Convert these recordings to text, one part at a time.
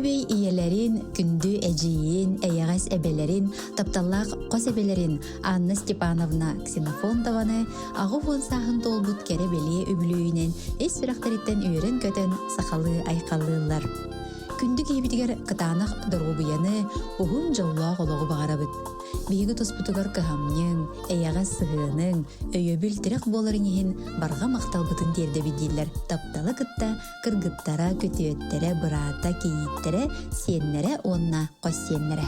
күбэй ийэлэрин, күндү эдьиийин, эйэҕэс эбэлэрин, тапталлаах хос эбэлэрин Анна Степановна Ксенофонтованы 80 сааһын туолбут кэрэ-бэлиэ үбүлүөйүнэн ис сүрэхтэриттэн үөрэн-көтөн сахалыы айхаллыыллар. Күндү киһибитигэр кытаанах доруобуйаны, уһун дьоллоох олоҕу баҕарабыт. Биһиги туспутугар кыһамньыҥ, эйэҕэс сыһыаныҥ, өйөбүл тирэх буоларын иһин барҕа махталбытын тиэрдэбит дииллэр тапталы кытта кыргыттара, күтүөттэрэ, быраата, кийииттэрэ, сиэннэрэ уонна хос сиэннэрэ.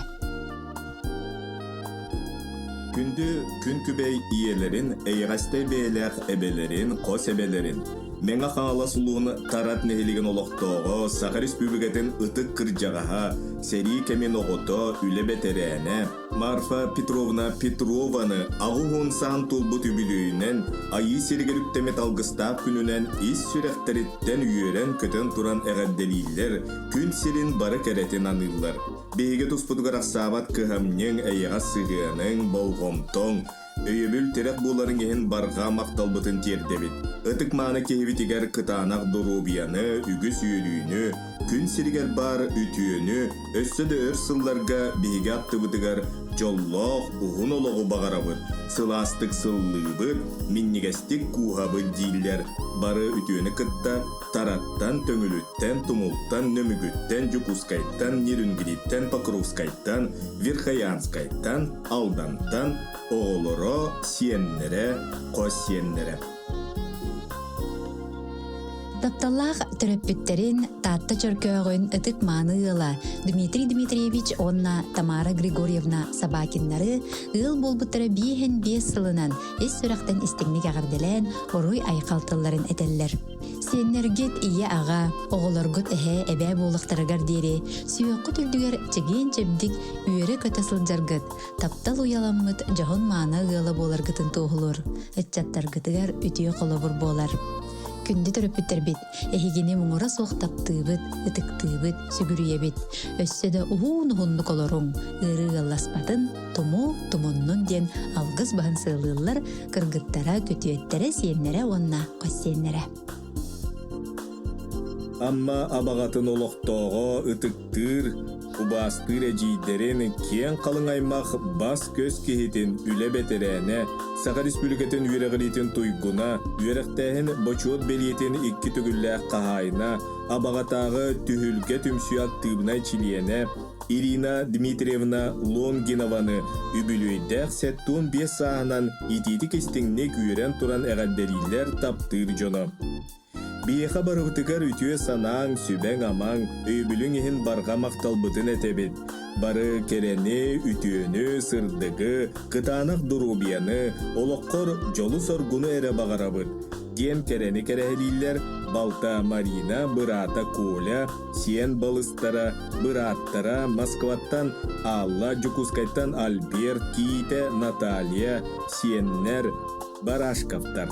Күндү күн күбэй ийэлэрин, эйэҕэстэй бэйэлээх эбэлэрин, хос эбэлэрин, Мэҥэ Хаҥалас улууһун Тарат нэһилиэгин олохтооҕо, Саха Республикатын ытык кырдьаҕаһа, сэрии кэмин оҕото, үлэ бэтэрээнэ Марфа Петровна Петрованы 80 саан туолбут үбүлүөйүнэн Айыы сиригэр үктэммит алгыстаах күнүнэн ис сүрэхтэриттэн үөрэн-көтөн туран эҕэрдэлииллэр, күн сирин бары кэрэтин аныыллар. Биһиги туспутугар ахсаабат кыһамньыҥ, эйэҕэс сыһыаныҥ, болҕомтоҥ, Өйөбүл тирэх буоларыҥ иһин барҕа махталбытын тиэрдэбит. Ытык-мааны киһибитигэр кытаанах доруобуйаны, үгүс үөрүүнү, күн сиригэр баар үтүөнү, өссө да өр сылларга биһиги аттыбытыгар дьоллоох, уһун олоҕу баҕарабыт, сылаастык сыллыыбыт, минньигэстик кууһабыт дииллэр бары үтүөнү кытта Тараттан, Төҥүлүттэн, Тумултан, Нөмүгүттэн, Дьокуускайтан, Нерюнгриттэн, Покровскайтан, Верхоянскайтан, Алдантан оҕолоро, сиэннэрэ, хос сиэннэрэ. Тапталлаах төрөппүттэрин Таатта Чөркөөҕүн ытык-мааны ыала Дмитрий Дмитриевич уонна Тамара Григорьевна Собакиннары ыал буолбуттара биэһин биэс сылынан ис сүрэхтэн истиҥник эҕэрдэлээн уруй-айхал тылларын этэллэр. Сиэннэргит ийэ-аҕа, оҕолоргут эһээ-эбээ буолуохтарыгар диэри сүһүөххүт үрдүгэр чэгиэн-чэбдик үөрэ-көтө сылдьаргыт, таптал уйаламмыт дьоһун-мааны ыала буоларгытын туоһулуур, ыччаттаргытыгар үтүө холобур буолар. Күндү төрөппүттэрбит, эһигини муҥура суох таптыыбыт, ытыктыыбыт, сүгүрүйэбит. Өссө да уһуун-уһуннук олоруҥ, ыарыы ыалласпатын, тумуу тумуннун диэн алгыс баһын сыалыыллар кыргыттара, күтүөттэрэ, сиэннэрэ уонна хос сиэннэрэ. Амма абаҕатын олохтооҕо ытыктыыр, убаастыыр эдьиийдэрин киэҥ халыҥ аймах бас-көс киһитин үлэ бэтэрээнэ, Саха Республикатын үөрэҕириитин туйгуна, үөрэхтээһин бочуот бэлиэтин икки төгүллээх хаһаайына, Абаҕатааҕы түһүлгэ түмсүү актыыбынай чилиэнэ Ирина Дмитриевна Лонгинованы үбүлүөйдээх 75 сааһынан итиитик-истиҥник үөрэн туран эҕэрдэлииллэр таптыыр дьоно. Биһиэхэ барыбытыгар үтүө санааҥ, сүбэҥ-амаҥ, өйөбүлүҥ иһин барҕа махталбытын этэбит. Бары кэрэни, үтүөнү, сырдыгы, кытаанах доруобуйаны, олоххор дьолу-соргуну эрэ баҕарабыт, диэн кэрэни кэрэһэлииллэр балта Марина, быраата Коля, сиэн балыстара, бырааттара Москваттан Алла, Дьокуускайтан Альберт, кийиитэ Наталья, сиэннэр Барашковтар.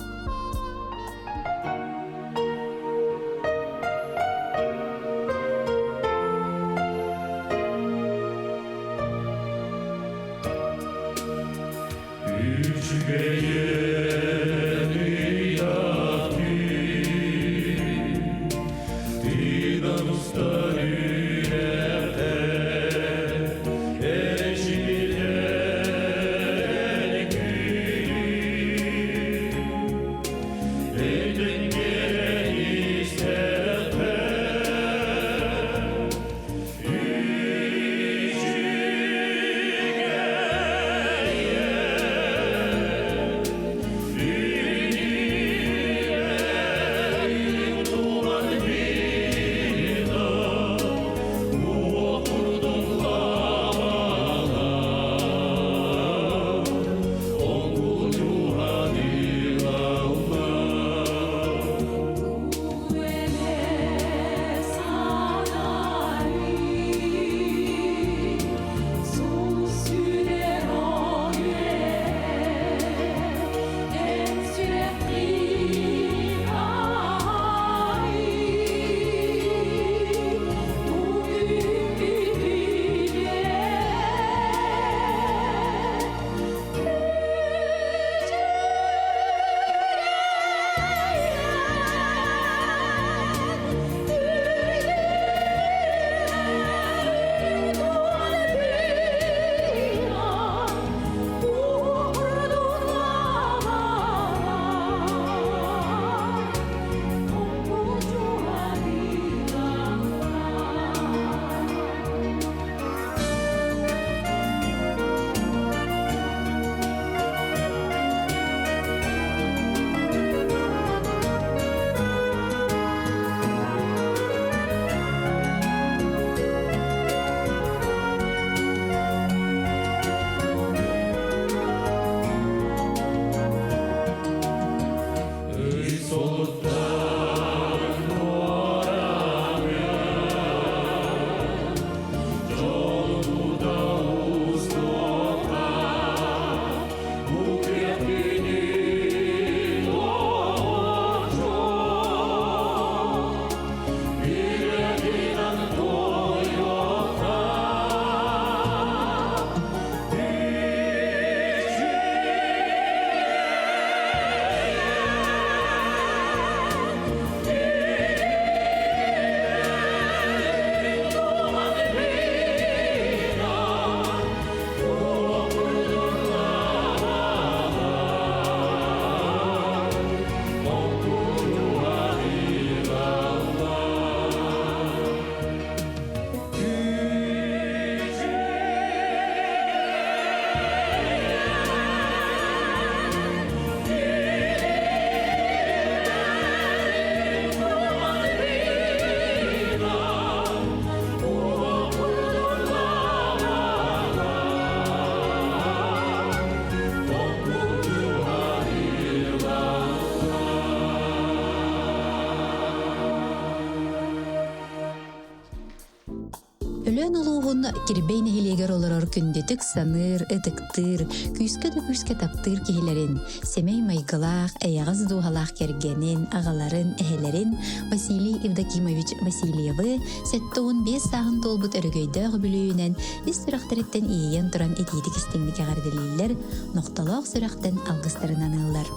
Өлөөн улууһун Кирбэй нэһилиэгэр олорор күндүтүк саныыр, ытыктыыр, күүскэ да күүскэ таптыыр киһилэрин, сэмэй майгылаах, эйэҕэс дууһалаах кэргэнин, аҕаларын, эһэлэрин Василий Евдокимович Васильевы 75 сааһын туолбут өрөгөйдөөх үбүлүөйүнэн ис сүрэхтэриттэн иэйэн туран итиитик истиҥник эҕэрдэлииллэр, нохтолоох сүрэхтэн алгыстарын аныыллар.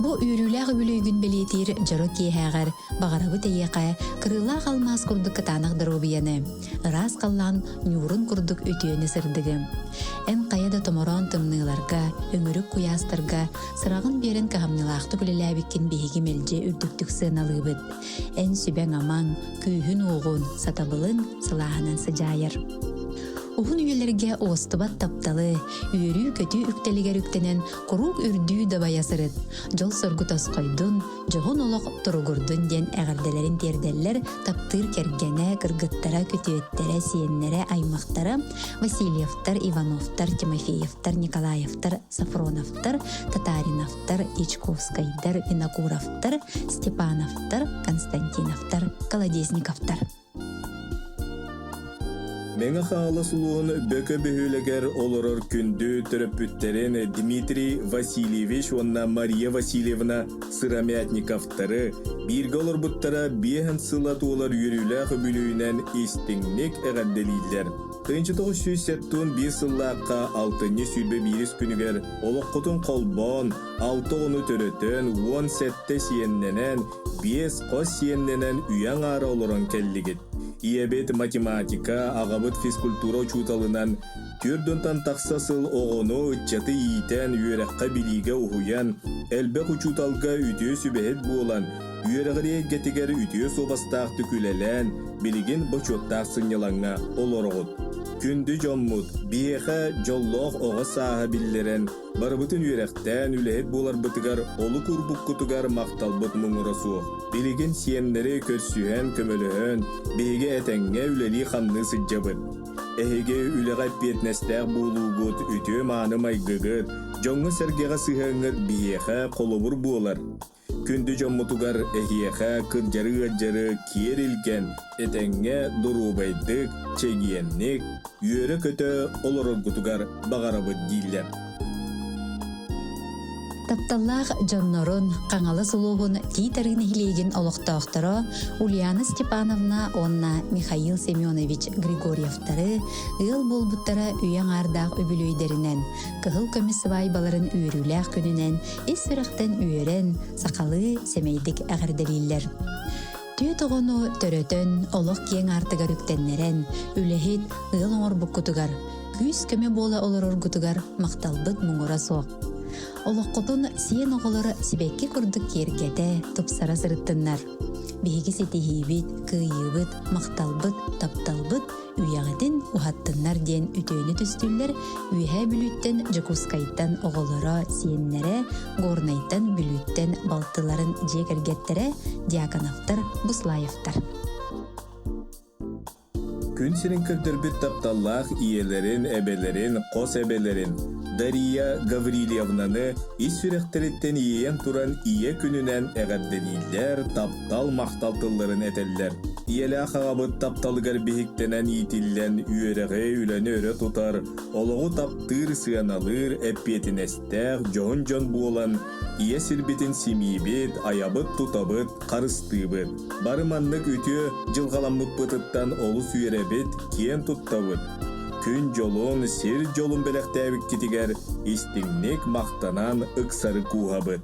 Бу үөрүүлээх үбүлүөйгүн бэлиэтиир дьоро киэһээҕэр Баҕарабыт эйиэхэ кырыылаах алмаас курдук кытаанах доруобуйаны, ыраас халлаан ньуурун курдук үтүөнү сырдыгы. Эн хайа да томороон тымныыларга, өҥүрүк куйаастарга сыраҕын биэрэн кыһамньылаахтык үлэлээбиккин биһиги мэлдьи үрдүктүк сыаналыыбыт. Эн сүбэҥ-амаҥ, күүһүн-уоҕун, сатабылыҥ сылааһынан сыдьаайар. Уһун үйэлэргэ уостубат тапталы, үөрүү-көтүү үктэлигэр үктэнэн куруук үрдүү дабайа сырыт. Дьол-соргу тосхойдун, дьоһун олох туругурдун диэн эҕэрдэлэрин тиэрдэллэр таптыыр кэргэнэ, кыргыттара, күтүөттэрэ, сиэннэрэ, аймахтара Васильевтар, Ивановтар, Тимофеевтар, Николаевтар, Сафроновтар, Татариновтар, Дьячковскайдар, Винокуровтар, Степановтар, Константиновтар, Колодезниковтар. Мэҥэ Хаҥалас улууһун Бөкө бөһүөлэгэр олорор күндү төрөппүттэрин Дмитрий Васильевич уонна Мария Васильевна Сыромятниковтары бииргэ олорбуттара биэһэн сыла туолар үөрүүлээх үбүлүөйүнэн истиҥник эҕэрдэлииллэр. 1971 сыллаахха алтынньы 21 күнүгэр олоххутун холбоон, алта оҕону төрөтөн, 17 сиэннэнэн, биэс хос сиэннэнэн үйэ аҥаара олорон кэллигит. Ийэбит математика, аҕабыт физкультура учууталынан түөрт тахса сыл оҕону, ыччаты иитэн, үөрэххэ-билиигэ уһуйан, элбэх учууталга үтүө сүбэһит буолан, үөрэҕирии эйгэтигэр үтүө суобастаахтык үлэлээн, билигин бочуоттаах сынньалаҥҥа олороҕут. Күндү дьоммут, биһиэхэ дьоллоох оҕо сааһа биллэрэн, Барыбытын үөрэхтээн, үлэһит буоларбытыгар олук уурбуккутугар махталбыт муҥура суох. Билигин сиэннэри көрсүһэн, көмөлөһөн, биһиги этэҥҥэ үлэлии-хамныы сылдьабыт. Эһиги үлэҕэ эппиэтинэстээх буолуугут, үтүө-мааны майгыгыт, дьоҥҥо-сэргэҕэ сыһыаҥҥыт биһиэхэ холобур буолар. Күндү дьоммутугар эһиэхэ кырдьары-ыалдьары киэр илгэн, этэҥҥэ доруобайдык, чэгиэнник, үөрэ-көтө олороргутугар баҕарабыт дииллэр. Тапталлаах дьоннорун, Хаҥалас улууһун Тиит Арыы нэһилиэгин олохтоохторо Ульяна Степановна уонна Михаил Семенович Григорьевтары ыал буолбуттара үйэ аҥаардаах үбүлүөйдэринэн, кыһыл көмүс сыбаайбаларын үөрүүлээх күнүнэн ис сүрэхтэн үөрэн, сахалыы сэмэйдик эҕэрдэлииллэр. Түөрт оҕону төрөтөн, олох киэҥ аартыгар үктэннэрэн, үлэһит, ыал оҥорбуккутугар, күүс-көмө буола олороргутугар махталбыт муҥура суох. Олоххутун сиэн оҕолоро сибэкки курдук киэргэтэ, тупсара сырыттыннар. Биһиги ситиһиибит, кыайыыбыт, махталбыт, тапталбыт үйэҕитин уһаттыннар диэн үтүөнү түстүүллэр Үөһээ Бүлүүттэн Дьокуускайтан оҕолоро, сиэннэрэ, Горнайтан Бүлүүттэн балтыларын дьиэ кэргэттэрэ Дьяконовтар, Буслаевтар. Күн сирин көрдөрбүт тапталлаах ийэлэрин, эбэлэрин, хос эбэлэрин Дария Гаврильевнаны ис сүрэхтэриттэн иэйэн туран Ийэ күнүнэн эҕэрдэлииллэр, таптал, махтал тылларын этэллэр. Ийэлээх аҕабыт тапталыгар биһиктэнэн иитиллэн, үөрэҕи, үлэни өрө тутар, олоҕу таптыыр, сыаналыыр, эппиэтинэстээх, дьоһун дьон буолан, ийэ сирбитин симиибит, айабыт-тутабыт, харыстыыбыт. Бары маннык үтүө дьылҕаламмыппытыттан олус үөрэбит, киэн туттабыт. Күн дьолун, сир дьолун бэлэхтээбиккитигэр истиҥник махтанан ыксары кууһабыт.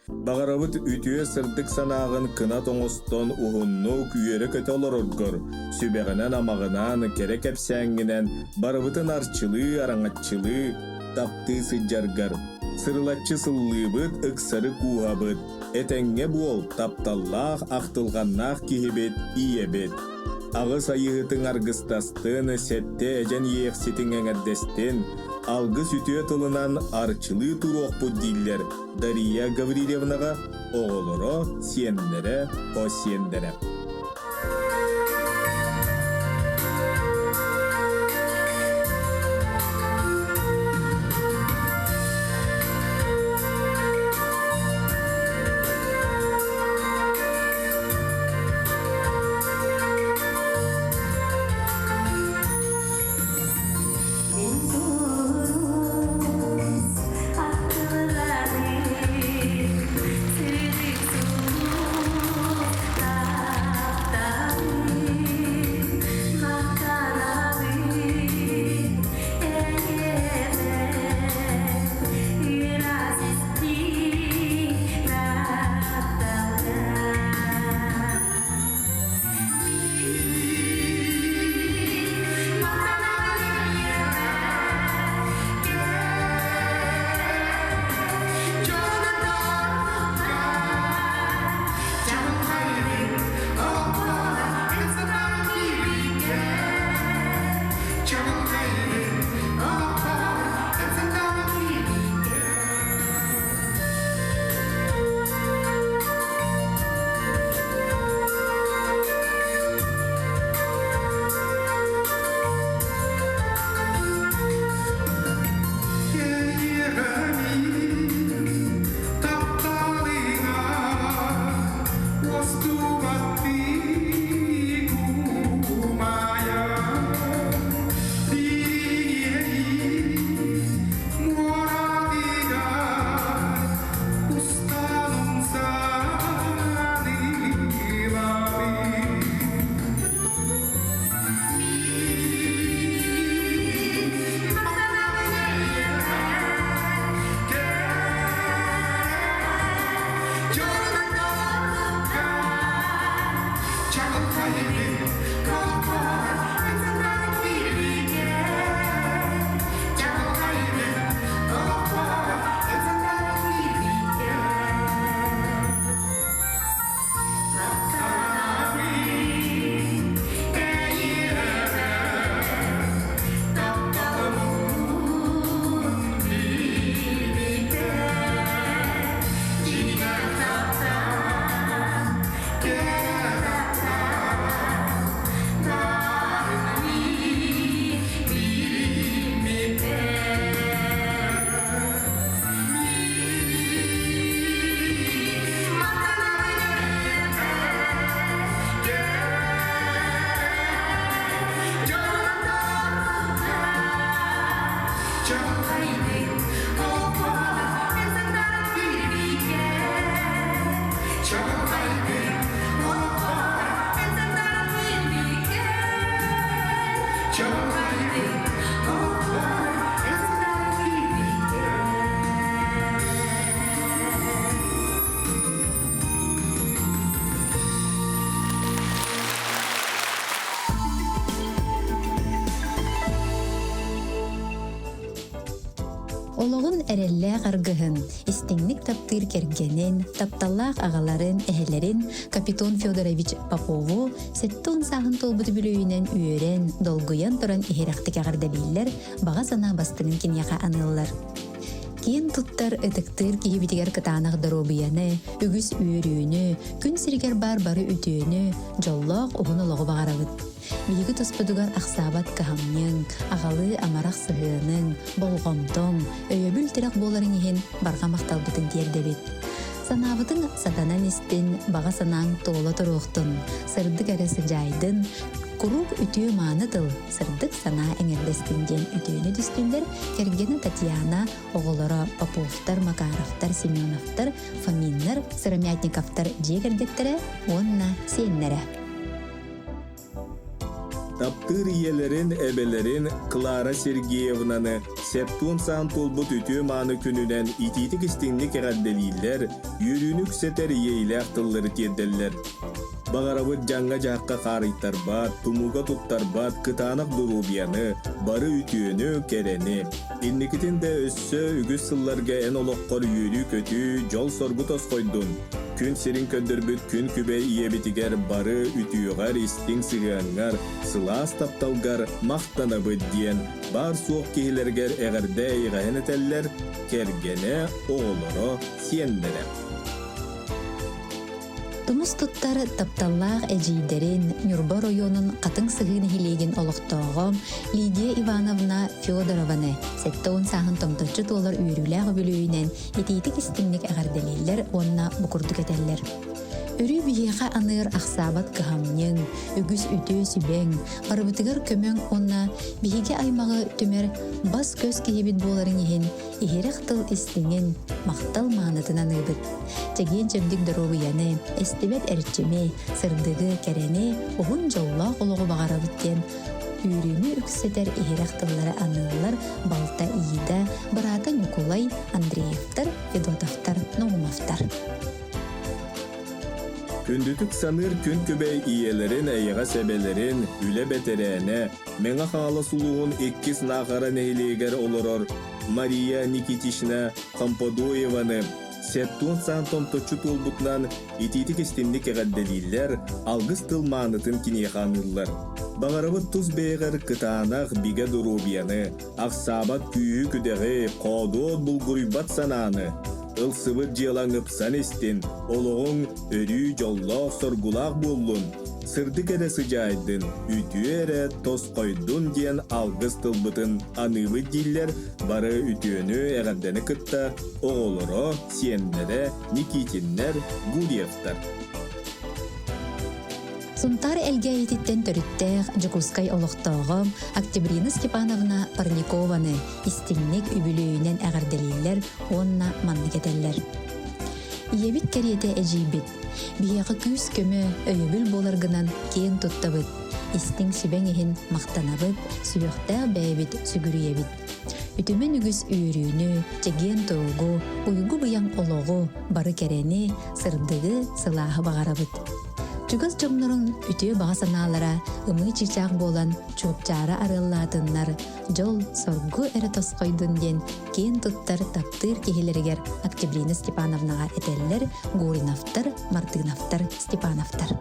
Баҕарабыт үтүө сырдык санааҕын кынат оҥостон уһуннук үөрэ-көтө олороргор, сүбэҕинэн-амаҕынан, кэрэ кэпсээҥҥинэн барыбытын арчылыы, араҥаччылыы, таптыы сылдьаргар, сырылаччы сыллыыбыт, ыксары кууһабыт, этэҥҥэ буол, тапталлаах, ахтылҕаннаах киһибит, ийэбит. Аҕыс айыыһытыҥ аргыстастын, сэттэ эдьэн иэйэхситиҥ эҥэрдэстин, алгыс үтүө тылынан арчылыы туруохпут дииллэр Дария Гаврильевнаҕа оҕолоро, сиэннэрэ, хос сиэннэрэ. Олоҕун эрэллээх аргыһын, истиҥник таптыыр кэргэнин, тапталлаах аҕаларын, эһэлэрин Капитон Федорович Попову 70 сааһын туолбут үбүлүөйүнэн үөрэн, долгуйан туран иһирэхтик эҕэрдэлииллэр, баҕа санаа бастыҥын киниэхэ аныыллар. Киэн туттар, ытыктыыр киһибитигэр кытаанах доруобуйаны, үгүс үөрүүнү, күн сиригэр баар бары үтүөнү, дьоллоох уһун олоҕу баҕарабыт. Биһиги туспутугар ахсаабат кыһамньыҥ, аҕалыы амарах сыһыаныҥ, болҕомтоҥ, өйөбүл-тирэх буоларыҥ иһин барҕа махталбытын тиэрдэбит. Санаабытыҥ сатанан истин, баҕа санааҥ туола туруохтун, сырдык эрэ сыдьаайдын, куруук үтүө-мааны тыл, сырдык санаа эҥэрдэстин диэн үтүөнү түстүллэр кэргэнэ Татьяна, оҕолоро Поповтар, Макаровтар, Семеновтар, Фоминнар, Сыромятниковтар дьиэ кэргэттэрэ уонна сиэннэрэ. Таптыыр ийэлэрин, эбэлэрин Клара Сергеевнаны септуон саан туолбут үтүө-мааны күнүнэн итиитик-истиҥник эҕэрдэлииллэр, үөрүүнү үксэтэр иэйилээх тыллары тиэрдэллэр. Баҕарабыт дьаҥҥа-дьаһахха хаарыйтарбат, тумууга туттарбат кытаанах доруобуйаны, бары үтүөнү, кэрэни. Инникитин да өссө үгүс сылларга эн олоххор үөрүү-көтүү, дьол-соргу тосхойдун. Күн сирин көрдөрбүт күн күбэй ийэбитигэр бары үтүөҕэр, истиҥ сыһыаҥҥар, сылаас тапталгар махтанабыт диэн баар-суох киһилэригэр эҕэрдэ эйэҕэһин этэллэр кэргэнэ, оҕолоро, сиэннэрэ. Тумус туттар тапталлаах эдьиийдэрин Ньурба оройуонун Хатыҥ Сыһыы нэһилиэгин олохтооҕо Лидия Ивановна Федорованы 70 сааһын томточчу туолар үөрүүлээх үбүлүөйүнэн итиитик-истиҥник эҕэрдэлииллэр уонна бу курдук этэллэр. Өрүү биһиэхэ аныыр ахсаабат кыһамньыҥ, үгүс үтүө сүбэҥ, барыбытыгар көмөҥ уонна биһиги аймаҕы түмэр бас-көс киһибит буоларыҥ иһин иһирэх тыл истиҥин, махтал маанытын аныыбыт. Чэгиэн-чэбдик доруобуйаны, эстибэт эрчими, сырдыгы, кэрэни, уһун дьоллоох олоҕу баҕарабыт диэн үөрүүнү үксэтэр иһирэх тыллары аныыллар балта Иида, быраата Ньукулай, Андреевтар, Федотовтар, Наумовтар. Күндүтүк саныыр күн күбэй ийэлэрин, эйэҕэс эбэлэрин, үлэ бэтэрээнэ, Мэҥэ Хаҥалас улууһун иккис Наахара нэһилиэгэр олорор Мария Никитична Комподоеваны сеттуон саан томточчу туолбутунан итиитик-истинник эҕэрдэлииллэр, алгыс тыл маанытын киниэхэ аныыллар. Баҕарабыт тус бэйэҕэр кытаанах бигэ доруобуйаны, ахсаабат күүһү-күдэҕи, хоодуот булгуруйбат санааны, ылсыбыт дьыалаҥ ыпсан истин, олоҕуҥ өрүү дьоллоох-соргулаах буоллун, сырдык эрэ сыдьаайдын, үтүө эрэ тосхойдун диэн алгыс тылбытын аныыбыт дииллэр бары үтүөнү, эҕэрдэни кытта оҕолоро, сиэннэрэ Никитиннэр, Гурьевтар. Сунтаар Элгээйититтэн төрүттээх Дьокуускай олохтооҕо Октябрина Степановна Парникованы истиҥник үбүлүөйүнэн эҕэрдэлииллэр уонна маннык этэллэр. Ийэбит кэриэтэ эдьиийбит. Биһиэхэ күүс-көмө, өйөбүл буоларгынан киэн туттабыт. Истиҥ сүбэҥ иһин махтанабыт, сүһүөхтээх бэйэбит сүгүрүйэбит. Үтүмэн үгүс үөрүүнү, чэгиэн туругу, уйгу-быйаҥ олоҕу, бары кэрэни, сырдыгы, сылааһы баҕарабыт. Чугас дьоннорун үтүө баҕа санаалара ымыы чыычаах буолан чуопчаара арыаллаатыннар, дьол, соргу эрэ тосхойдун диэн киэн туттар, таптыыр киһилэригэр Октябрина Степановнаҕа этэллэр Гуриновтар, Мартыновтар, Степановтар.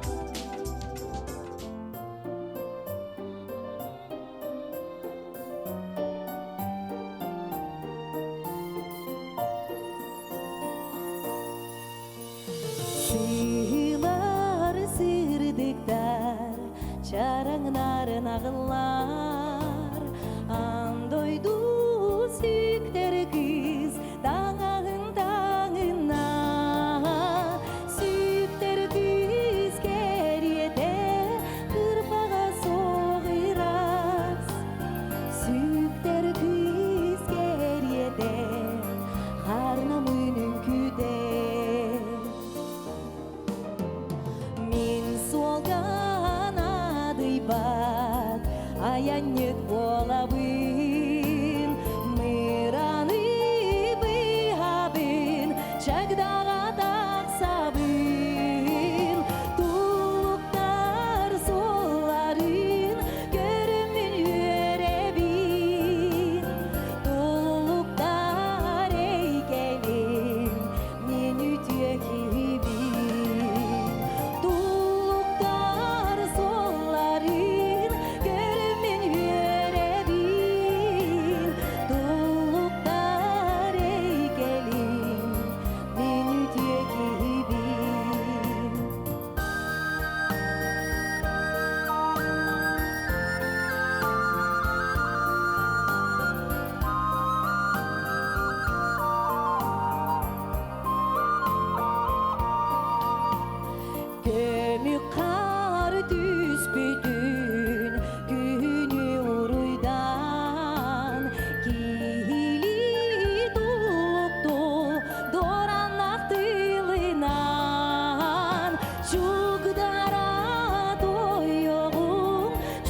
Сыылар сырдыктар, чараҥнарын аҕыллар, Аан дойду сүктэр кыыс таҥаһын таҥына, Сүктэр кыыс кэриэтэ кырпаҕа соҕырас, Сүктэр кыыс кэриэтэ харнамын үҥкүтэ. Мин суолга наадыйбат айанньыт буолабын, Мыраны быһабын, чагдаҕа тахсабын, Тулуктар суолларын көрүммүн үөрэбин, Тулуктар.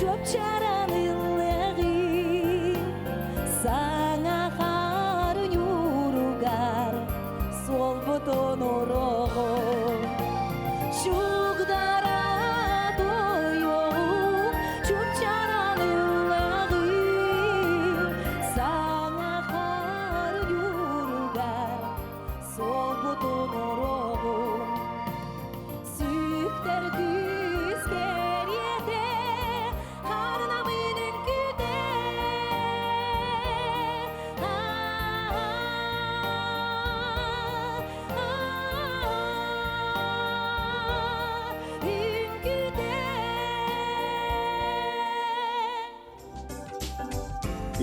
Чуопчаран ыллыаҕын Саҥа хаар ньууругар Суолбутун уруоҕун Чугдара туойуоҕун Чуопчаран ыллыаҕын Саҥа хаар ньууругар Суолбутун уруоҕун Сүктэр күүс кэриэтэ Харнамын үҥкүүтэ Үҥкүүтэ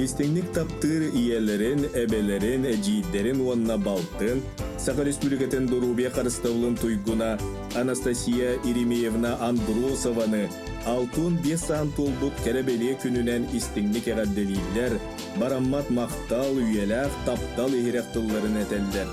Истиҥник таптыыр ийэлэрин, эбэлэрин, эдьиийдэрин уонна балтын Саха Республикатын доруобуйа харыстабылын туйгуна Анастасия Еремеевна Андросованы 65 саан туолбут кэрэ-бэлиэ күнүнэн истиҥник эҕэрдэлииллэр, бараммат махтал, үйэлээх таптал иһирэх тылларын этэллэр.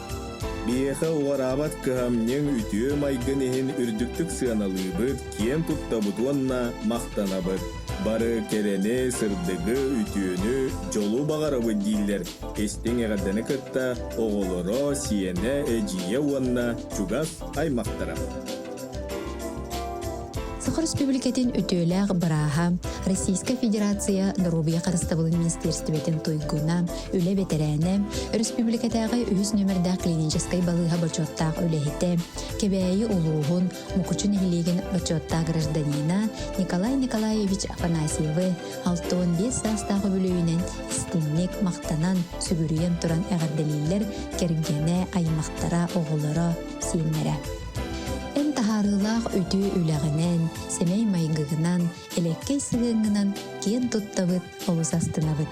Биһиэхэ уҕараабат кыһамньыҥ үтүө майгын иһин үрдүктүк сыаналыыбыт, киэн туттабыт уонна махтанабыт. Бары кэрэни, сырдыгы, үтүөнү, дьолу баҕарабыт дииллэр истиҥ эҕэрдэни кытта оҕолоро, сиэнэ, эдьиийэ уонна чугас аймахтара. Саха Республикатын үтүөлээх бырааһа, Российскай Федерация доруобуйа харыстабылын министиэристибэтин туйгуна, үлэ бэтэрээнэ, өрөспүүбүлүкэтээҕи үһүс нүөмэрдээх клиническэй балыыһа бочуоттаах үлэһитэ, Кэбээйи улууһун Мукучу нэһилиэгин бочуоттаах гражданина Николай Николаевич Афанасьевы 65 саастаах үбүлүөйүнэн истиҥник махтанан, сүгүрүйэн туран эҕэрдэлииллэр кэргэнэ, аймахтара, оҕолоро, сиэннэрэ. Эн таһаарыылаах үтүө үлэҕинэн, сэмэй майгыгынан, элэккэй сыһыаҥҥынан киэн туттабыт, олус астынабыт.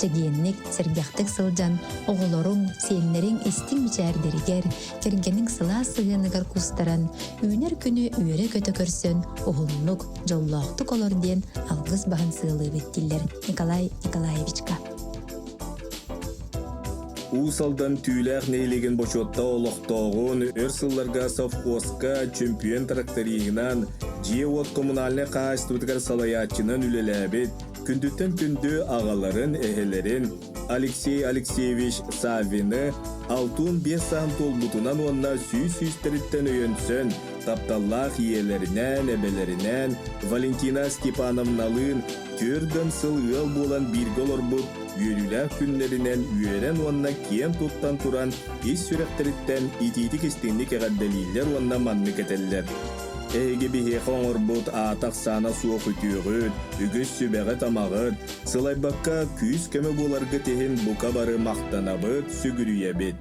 Чэгиэнник, сэргэхтик сылдьан, оҕолоруҥ, сиэннэриҥ истиҥ мичээрдэригэр, кэргэниҥ сылаас сыһыаныгар кустаран, үүнэр күнү үөрэ-көтө көрсөн, уһуннук, дьоллоохтук олор диэн алгыс баһын сыалыыбыт дииллэр Николай Николаевичка. Уус Алдан Түүлээх нэһилиэгин бочуотта олохтооҕун өр сылларга совхозка чөмпүйүөн тракториһынан, дьиэ-уот коммунальнай хаһаайыстыбатыгар салайааччынан үлэлээбит, күндүттэн күндү аҕаларын, эһэлэрин Алексей Алексеевич Саввины 65 саһын туолбутунан уонна сүүс сүүстэриттэн өйөнсөн, тапталлаах ийэлэринээн, эбэлэринээн Валентина Степановналыын түөрт сыл ыал буолан бииргэ олорбут үөрүүлээх күннэринэн үөрэн уонна киэн туттан туран ис сүрэхтэриттэн итиитик-истиҥник эҕэрдэлииллэр уонна маннык этэллэр. Эһиги биһиэхэ оҥорбут аата-ахсаана суох үтүөҕүт, үгүс сүбэҕит-амаҕыт, сылайбакка күүс-көмө буоларгыт иһин бука бары махтанабыт, сүгүрүйэбит.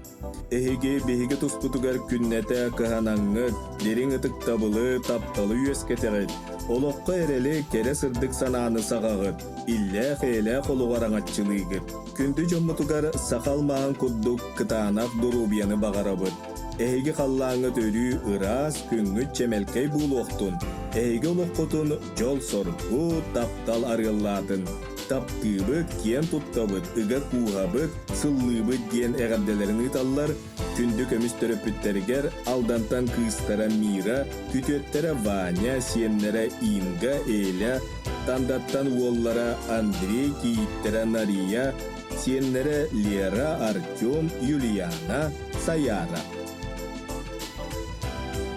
Эһиги биһиги туспутугар күннэтэ кыһанаҥҥыт, дириҥ ытыктабылы, тапталы үөскэтэҕит, олоххо эрэли, кэрэ сырдык санааны саҕаҕыт, иллээх-эйэлээх олоҕу араҥаччылыыгыт. Күндү дьоммутугар саха алмааһын курдук кытаанах доруобуйаны баҕарабыт. Эһиги халлааҥҥыт өрүү ыраас, күҥҥүт чэмэлкэй буолуохтун, эһиги олоххутун дьол-соргу, таптал арыаллаатын. Таптыыбыт, киэн туттабыт, ыга кууһабыт, сыллыыбыт диэн эҕэрдэлэрин ыыталлар күндү көмүс төрөппүттэригэр Алдантан кыыстара Мира, күтүөттэрэ Ваня, сиэннэрэ Инга, Эля, Тандаттан уоллара Андрей, кийииттэрэ Нария, сиэннэрэ Лера, Артем, Юлиана, Саяра.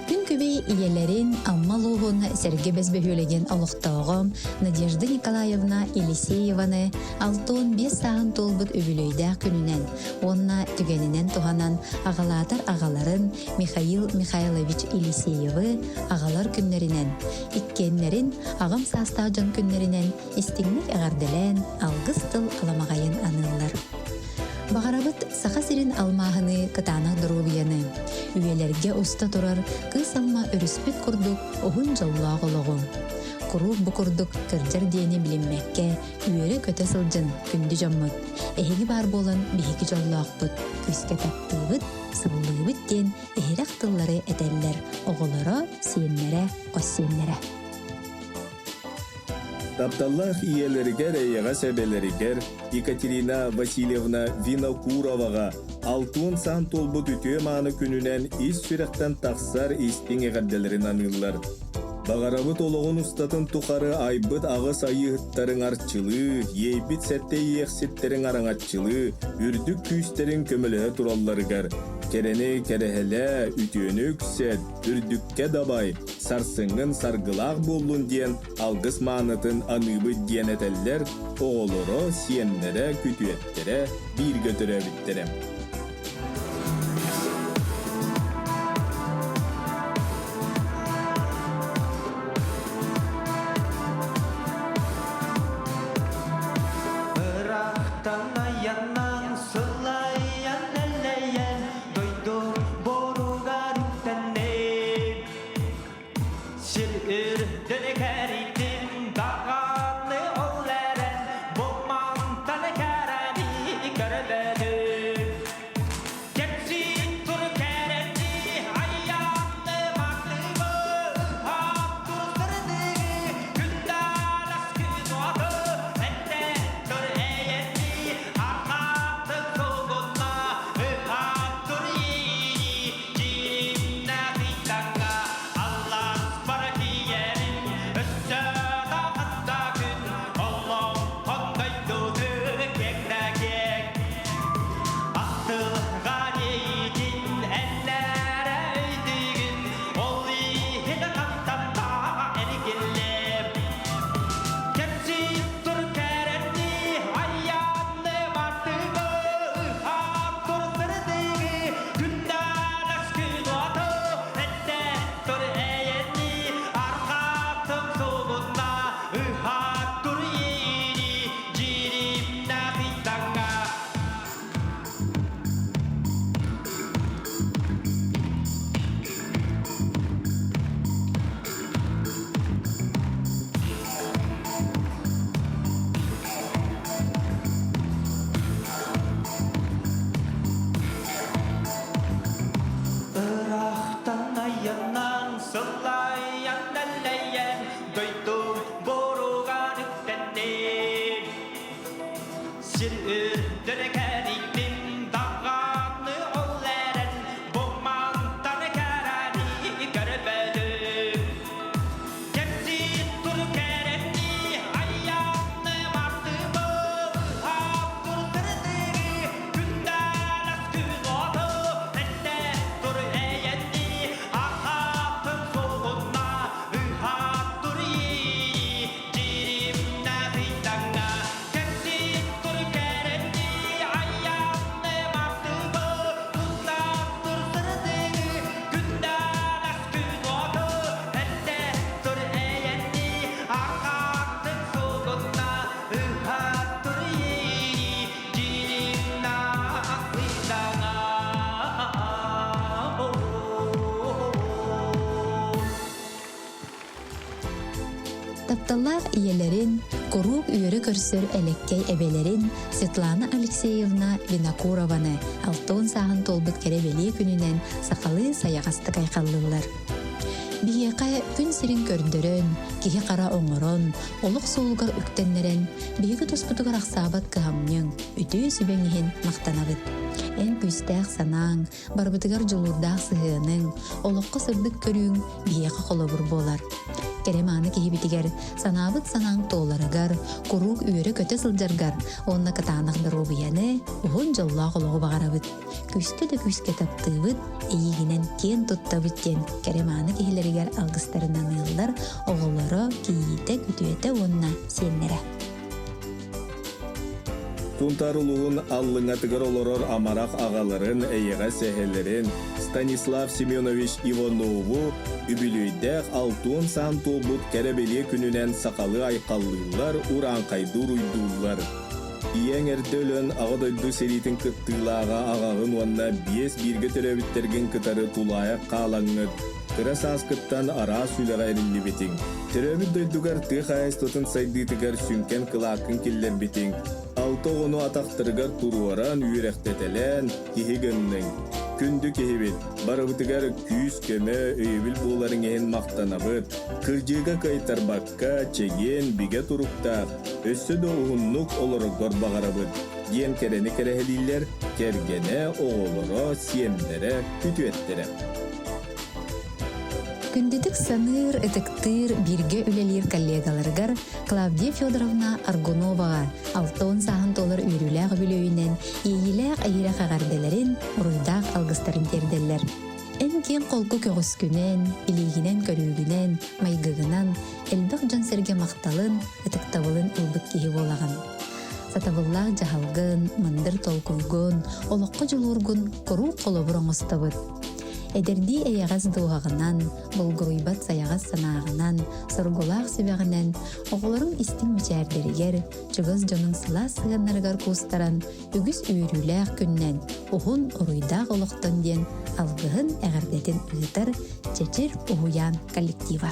Күн күбэй ийэлэрин Амма улууһун Сэргэ Бэс бөһүөлэгин олохтооҕо Надежда Николаевна Елисееваны 65 сааһын туолбут үбүлүөйдээх күнүнэн уонна түгэнинэн туһанан аҕалаатар аҕаларын Михаил Михайлович Елисеевы аҕалар күннэринэн, иккиэннэрин аҕам саастаах дьон күннэринэн истиҥник эҕэрдэлээн алгыс тыл аламаҕайын аныыллар. Баҕарабыт Саха сирин алмааһыныы кытаанах доруобуйаны, үйэлэргэ уста турар Кыыс Амма өрүспүт курдук уһун дьоллоох олоҕу. Куруук бу курдук кырдьар диэни билиммэккэ үөрэ-көтө сылдьын күндү дьоммут. Эһиги баар буолан биһиги дьоллоохпут, күүскэ таптыыбыт, сыллыыбыт диэн иһирэх тыллары этэллэр оҕолоро, сиэннэрэ, хос сиэннэрэ. Тапталлаах ийэлэригэр, эйэҕэс эбэлэригэр Екатерина Васильевна Винокуроваҕа алтыан саан туолбут үтүө-мааны күнүнэн ис сүрэхтэн тахсар истиҥ эҕэрдэлэрин аныыллар. Баҕарабыт олоҕун устатын тухары айбыт аҕыс айыыһыттарыҥ арчылыы, иэйбит сэттэ иэхситтэриҥ араҥаччылыы, үрдүк күүстэриҥ көмөлөһө туралларыгар, кэрэни кэрэһэлээ, үтүөнү үксэт, үрдүккэ дабай, сарсыҥҥын саргылаах буоллун диэн алгыс маанытын аныыбыт диэн этэллэр оҕолоро, сиэннэрэ, күтүөттэрэ, бииргэ төрөөбүттэрэ. Ырахтан айаннан сылайан элэйэн дойду боругар үктэнним. Сир үрдүн кэритин даҕаны ол эрэн бу мантан кэрэни көрбөтүм. Кэпсиин тур кэрэни айааны мартыбы ыһаат тур сырдыгы күндалас күн уаты этте тур эйэни архааты сугунна ыһаат тур иини дьиримнэ ыйтаҥҥа Аллас бара тиийэрин өссө да хатта күн олоҥхон дойдуту киэҥ Ахтылҕан иитин эллэрэ өйдүүгүн ол иһин хантан эргиллиэм Кэпсиир тур кэрэтни айаанны бардыгы ыһаат тур сырдыгы күндэлэс күн уоту эттэ тур эйэни арҕаатым сугунна ыһаат тур иини дьиримнэ ыйтаҥҥа. Ырахтан айаннан сылайан дэлэйэн дойду боругар үктэнним. Сир үрдүнэ кэрийдим даҕаны ол эрэн бу мантан кэрэни көрбөтүм. Кэпсиир тур кэрэни айааны мартыбы ыһаап тур сырдыгы күндэлэс күн уоту эттэ тур эйэни ахаатын сугунна ыһаат тур иини дьиримнэ ыйтаҥҥа кэпсиир тур кэрэни айааны мартыбы туллаат тур сырдыгы күндэлэс күн уоту эттэ тур эйэни ахаатын сугунна ыһаат тур иини дьиримнэ ыйтаҥҥа. Тапталлаах ийэлэрин, куруук үөрэ көрсөр элэккэй эбэлэрин Светлана Алексеевна Винокурованы алтон сааһын туолбут кэрэ бэлиэ күнүнэн сахалыы сайаҕастык айхаллыыллар. Биһиэхэ күн сирин көрдөрөн, киһи-хара оҥорон, олох суолугар үктэннэрэн, биһиги туспутугар ахсаабат кыһамньыҥ, үтүө сүбэҥ иһин махтанабыт. Эн күүстээх санааҥ, барыбытыгар дьулуурдаах сыһыаныҥ, олоххо сырдык көрүүҥ биһиэхэ холобур буолар. Кэрэ-мааны киһибитигэр санаабыт санааҥ туоларыгар, куруук үөрэ-көтө сылдьаргар уонна кытаанах доруобуйаны, уһун дьоллоох олоҕу баҕарабыт. Күүскэ да күүскэ таптыыбыт, эйиигинэн киэн туттабыт диэн кэрэ-мааны киһилэригэр алгыстарын аныыллар оҕолоро, кийиитэ, күтүөтэ уонна сиэннэрэ. Сунтаар улууһун Аллыҥатыгар олорор амарах аҕаларын, эйэҕэс эһэлэрин Станислав Семенович Иванову үбүлүөйдээх алтуон саан туолбут кэрэ бэлиэ күнүнэн сахалыы айхаллыыллар, урааҥхайдыы уруйдууллар. Ийэҥ эрдэ өлөн Аҕа дойду сэриитин кыттыылааҕа аҕаҕын уонна биэс бииргэ төрөөбүттэргин кытары тулаайах хаалаҥҥыт, кыра сааскыттан араас үлэҕэ эриллибитиҥ. Төрөөбүт дойдугар тыа хаһаайыстыбатын сайдыытыгар сүҥкэн кылааккын киллэрбитиҥ, алта оҕону атахтарыгар туруоран, үөрэхтэтэлээн, киһи гынныҥ. Күндү киһибит, барыбытыгар күүс-көмө, өйөбүл буоларыҥ иһин махтанабыт. Кырдьыыга кыайтарбакка, чэгиэн, бигэ туруктаах, өссө да уһуннук олороргор баҕарабыт, диэн кэрэни кэрэһэлииллэр кэргэнэ, оҕолоро, сиэннэрэ, күтүөттэрэ. Күндүтүк саныыр, ытыктыыр, бииргэ үлэлиир коллегаларыгар Клавдия Федоровна Аргуноваҕа 60 сааһын туолар үөрүүлээх үбүлүөйүнэн иэйиилээх эһиирэх эҕэрдэлэрин, уруйдаах алгыстарын тиэрдэллэр. Эн киэҥ холку көҕүскүнэн, илиигинэн-көрүүгүнэн, майгыгынан элбэх дьон-сэргэ махталын, ытыктабылын ылбыт киһи буолаҕын. Сатабыллаах дьаһалгын, мындыр толкуйгун, олоххо дьулуургун куруук холобур оҥостобут. Эдэрдии эйэҕэс дууһаҕынан, булгуруйбат сайаҕас санааҕынан, соргулаах сүбэҕинэн оҕолоруҥ истиҥ мичээрдэригэр, чугас дьонуҥ сылаас сыһыаннарыгар куустаран, үгүс үөрүүлээх күннэн, уһун уруйдаах олохтон диэн алгыһын эҕэрдэтин ыытар Чэчир уһуйаан коллектива.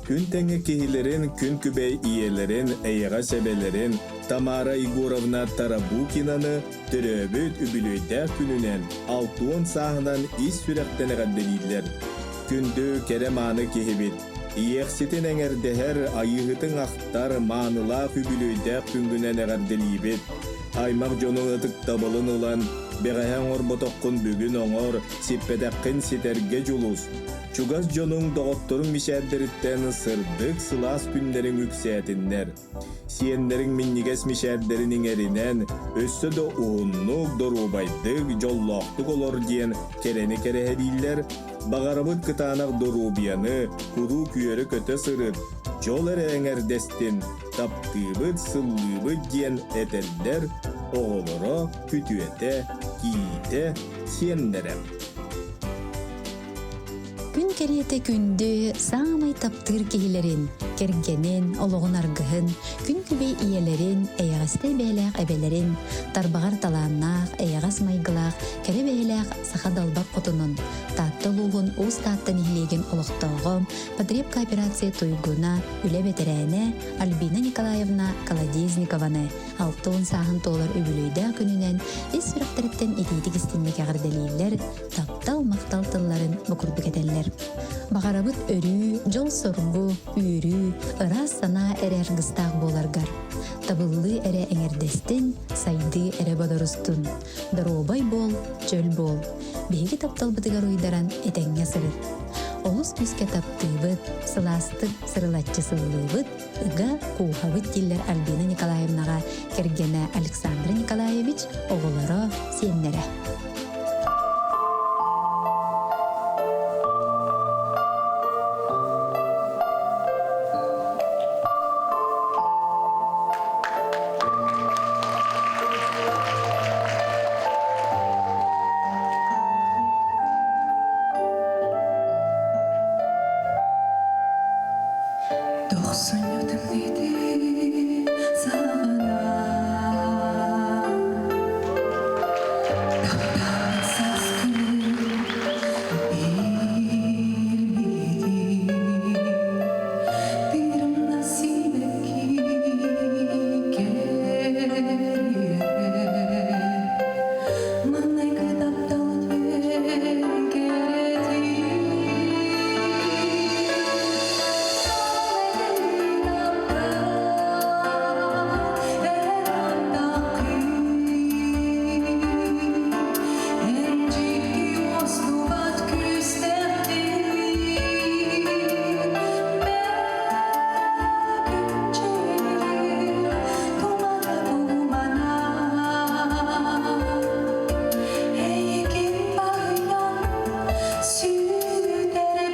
Күн тэҥэ киһилэрин, күн күбэй ийэлэрин, эйэҕэс эбэлэрин Тамара Егоровна Тарабукинаны төрөөбүт үбүлүөйдээх күнүнэн 60 сааһынан ис сүрэхтэн эҕэрдэлииллэр. Күндү кэрэ-мааны киһибит, Ийэхситин эҥэрдэһэр, айыыһытыҥ ахтар маанылаах үбүлүөйдээх күҥҥүнэн эҕэрдэлиибит. Аймах дьонуҥ ытыктабылын ылан, бэҕэһээ оҥорботоххун бүгүн оҥор, сиппэтэххин ситэргэ дьулус. Чугас дьонуҥ, доҕотторуҥ мичээрдэриттэн сырдык, сылаас күннэриҥ үксээтиннэр. Сиэннэриҥ минньигэс мичээрдэрин иҥэринэн, өссө да уһуннук, доруобайдык, дьоллоохтук олор диэн кэрэни кэрэһэлииллэр, баҕарабыт кытаанах доруобуйаны, куруук үөрэ-көтө сырыт, дьол эрэ эҥэрдэстин, таптыыбыт, сыллыыбыт диэн этэллэр оҕолоро, күтүөтэ, кийиитэ, сиэннэрэ. Күн кэриэтэ күндү, саамай таптыыр киһилэрин, кэргэнин, олоҕун аргыһын, күн күбэй ийэлэрин, эйэҕэстэй бэйэлээх эбэлэрин, тарбаҕар талааннаах, эйэҕэс майгылаах, кэрэ бэйэлээх саха далбар хотунун, Таатта улууһун Уус Таатта нэһилиэгин олохтооҕо, потребкооперация туйгуна, үлэ бэтэрээнэ Альбина Николаевна Колодезникованы 60 сааһын туолар үбүлүөйдээх күнүнэн ис сүрэхтэриттэн итиитик истинник эҕэрдэлииллэр, таптал, махтал тылларын бу курдук этэллэр. Баҕарабыт өрүү, дьол-соргу, үөрүү, ыраас санаа эрэ аргыстаах буоларгар. Табыллыы эрэ эҥэрдэстин, сайдыы эрэ бодорустун. Доруобай буол, чөл буол. Биһиги тапталбытыгар уйдаран этэҥҥэ сырыт. Олус күүскэ таптыыбыт, сылаастык сырылаччы сыллыыбыт, ыга кууһабыт дииллэр Альбина Николаевнаҕа кэргэнэ Александр Николаевич, оҕолоро, сиэннэрэ. Тохсунньутун ити саҕана таптаан сааскы иирбитин тырымна сибэкки кэриэтэ маҥнайгы таптал диэн кэрэтин. Эйигин баһыйан сүтэрбэт.